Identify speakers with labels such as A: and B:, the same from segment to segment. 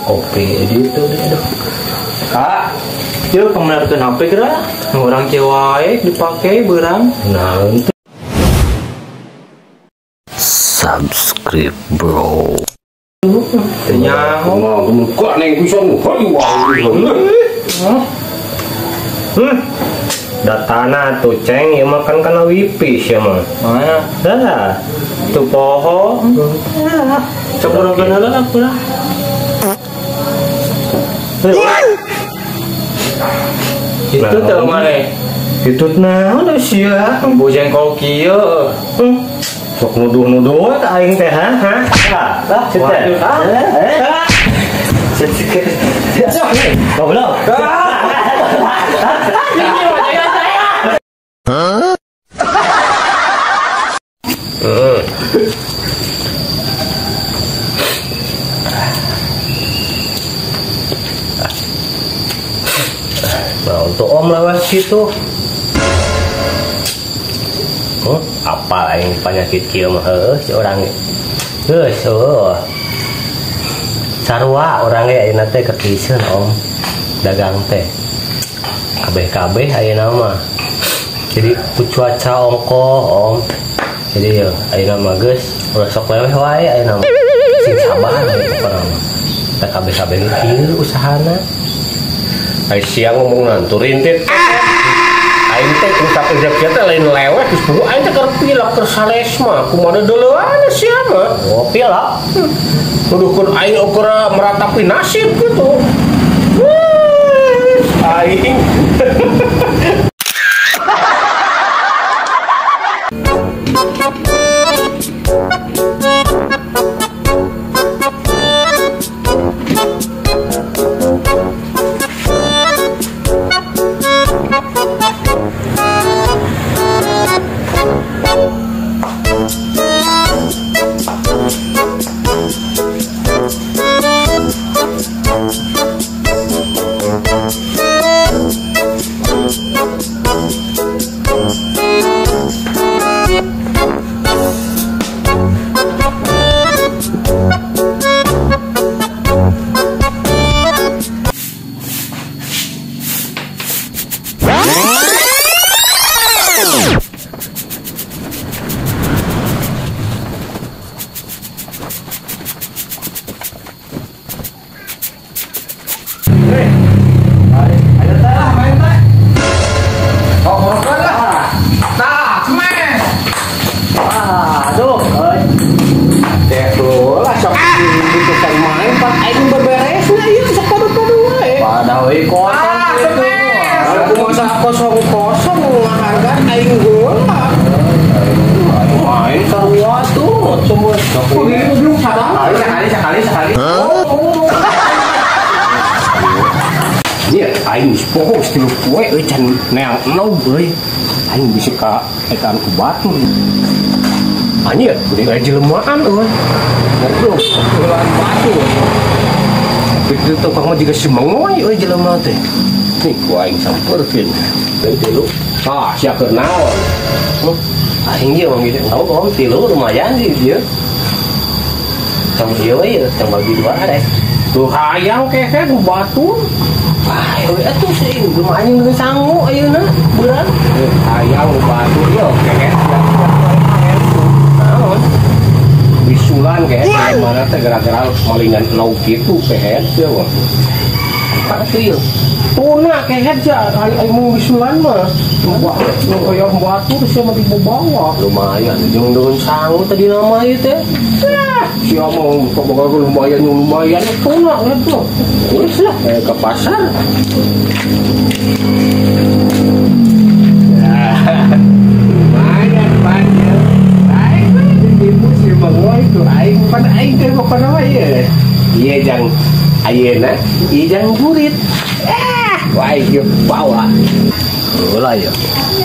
A: Oke, itu deh.
B: Kak, yuk kemenarkan HP kira? Orang cewek dipakai berang.
A: Nah, itu. Subscribe, bro.
B: Ternyata
C: buka neng bisa
A: Datana tuh ceng ya makan karena wifi sih mah.
B: Mana?
A: Dah.
B: Tuh poho. Coba kenalan aku lah. Itu tuh mana?
A: Itu naon sih ya?
B: Bujeng kau kieu.
A: Sok nuduh-nuduh ka aing teh ha? Ha? Lah,
B: Waduh.
A: Goblok. Nah, untuk om lewat situ. Apa yang penyakit kieu mah heuh si urang geus heuh. Sarua urang ge ayeuna teh kekiseun om dagang teh. Kabeh-kabeh ayeuna mah. Jadi ku cuaca ongkoh om. Jadi ayeuna mah geus ulah sok leweh wae ayeuna mah. Sing sabar we pokona mah. Teh kabeh-kabeh kieu usahana.
C: Ai sia ngomong nantur rintit. Aing teh usap-usap sia teh lain leweh geus buku aing teh keur pilek keur salesma kumaha deuleuan sia mah.
A: Oh, pilek.
C: Nuduhkeun aing ukur meratapi nasib gitu. Aing. Kosong-kosong ngahargaan aing heula. Main sarua tuh semua. Belum sadar. Sekali. Iya, aing geus poho 10 poe euy can neang enog euy. Aing bisa ka etan ku batur. Anjir, geuning aya jelemaan euy. Goblok, heulaan batur. Pikir tukang mah jiga si mengoy euy jelema teh. Nih, ku aing sampeurkeun. Tilu. Ah, sia keur naon?
A: Aing ieu mah gitu. Tahu om tilu lumayan sih ieu. Tong ieu we tong bagi dua deh.
C: Tuh hayang kehe ku batur.
A: Wah, we atuh sih lumayan geus sangu ayeuna bulan.
C: Hayang ku batur ieu kehe.
A: Naon?
C: Bisulan kehe mana teh gara-gara malingan lauk kitu kehe teh wah.
A: Apa tuh ieu?
C: Tuna kehet ya, aing mau bisulan mah. Wah, nu batur sia mah dibawa.
A: Lumayan jeung daun sangu tadi nama ieu teh.
C: Sia mah boga lumayan lumayan tuna gitu. Geus lah ke pasar. Lumayan banyak. Aing mah ditipu si Bang itu aing pan aing teh pokona mah ieu. Ieu jang ayeuna, ieu jang burit. Wah, ieu bawa.
A: Heula ya.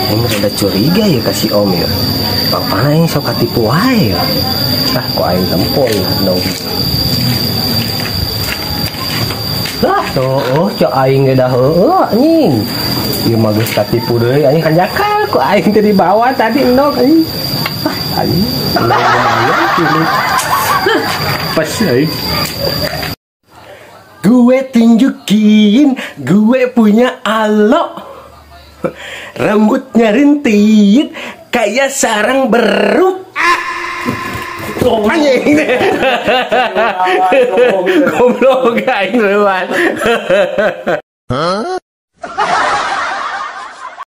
A: Aing rada curiga ya ka si om ya. Bapana aing sok katipu wae ya. Ah, kok aing tempo ya dong. Lah, tuh, oh, cok aing ge dah heueuh anjing. Ieu mah geus katipu deui anjing hanjakal ku aing teh dibawa tadi endog anjing. Ah, anjing. Lumayan. Pas euy.
C: Gue tunjukin gue punya alo. Rambutnya rintit kayak sarang beruk. Anjing. Goblok aing leuwan.